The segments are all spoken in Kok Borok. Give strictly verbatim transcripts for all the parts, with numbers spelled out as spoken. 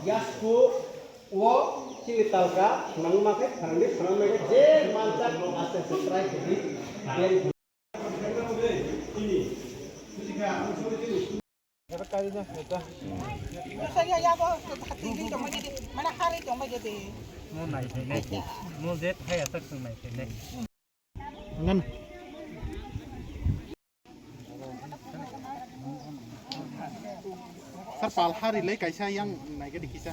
Yasku o chini talka phwnangma khe phwnangdi, phwnangma khe je manjak aste aste try khaidi. Mo nai phainai, mo je phai aswk chwng nai phainai. Ngan. Sir, pal hari lai kaisa yang naikhe de kisa.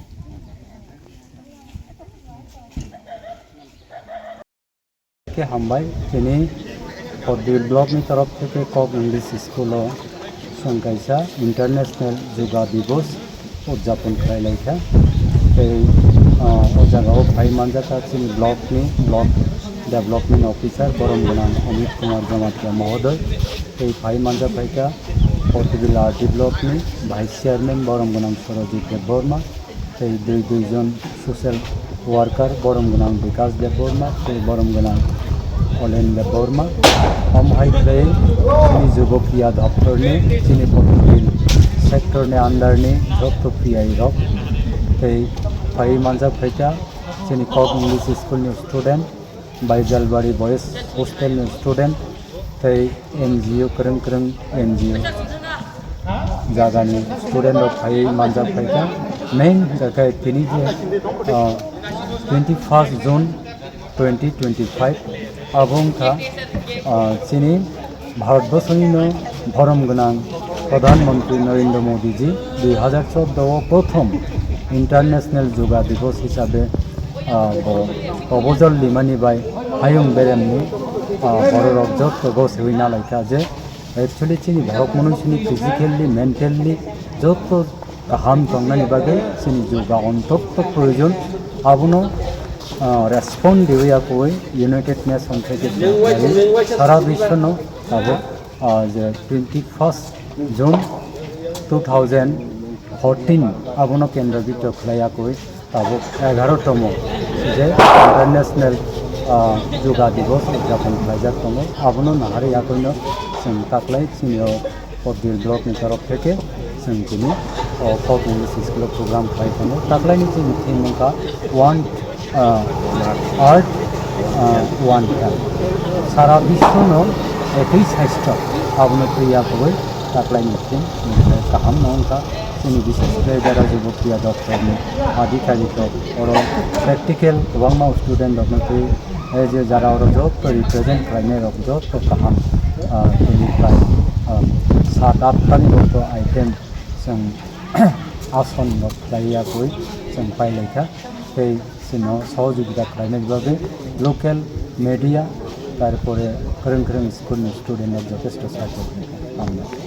Khe hambai, tini Porbil block ni torof theke Kok English School o chwng kaisa International Yoga Divas udjapon khlai lai kha. Tei, ah, o jaga o phai manjak kha chini block ni block development officer borom gwnang Amit Kumar Jamatia mohodoy. Tei phai manjak phai kha Porbil R D block ni vice chairman borom gwnang Sorojit Debbarma. Tei dui dui jon social worker borom gwnang Bikas Debbarma tei borom gwnang Olen Debbarma. Om hai khe chini Jubokia doptor ni, chini Porbil sector ni under ni jotto P I rok tei phai manjak phai kha chini Kok English School ni student, Baijalbari Boys Hostel ni student tei N G O, kwrwng kwrwng N G O jagani student rok phaiwi manjak phaikha. Main hwnkha khe tini je, ah, twenty first June twenty twenty-five, abo wngkha, ah, chini Bharatborsonino borom gwnang Pradhan Mantri Narendra Modi ji dui hazar chordo o prothom International Yoga Divas hisabe, ah, bo proposal limani bai hayung beremni, ah, bororok jotto go sewi nalaikha je actually chini borok mwnwi sini physically, mentally jotto kaham tongnani bagwi chini yoga ontotto proyojon. Abono, ah, respond diwi akoi United Nations theke sara biswno tabuk, ah, je twenty first June two thousand fourteen abono kendro biddo khlai akoi tabuk egarotomo je International, ah, Yoga Divas udjapon khlaijak tongo. Abono naharwi akoino chwng taklai chini o Porbil block ni torof theke chwng tini o Kok English School o program khlai tongo. Taklai ni chini theme wngkha One, ah, Earth, ah, One Health. Sara biswno ekwi saisto abono twi yakwi taklai ni theme kaham no wngkha. Chini bishesh khe jara Jubokia doptor ni adhikarik rok oro practical kwbangma student rok no twi, eh, je jara oro jotto represent khlainai rok jotto kaham, ah, tini khlai, ah, sat atta ni jotto item chwng ason rok khlai yakwi chwng pai lai kha tei chwngno sohojogita khlainani bagwi local media, tarpore kwrwng kwrwng school ni student rok jotesto support khlai kha.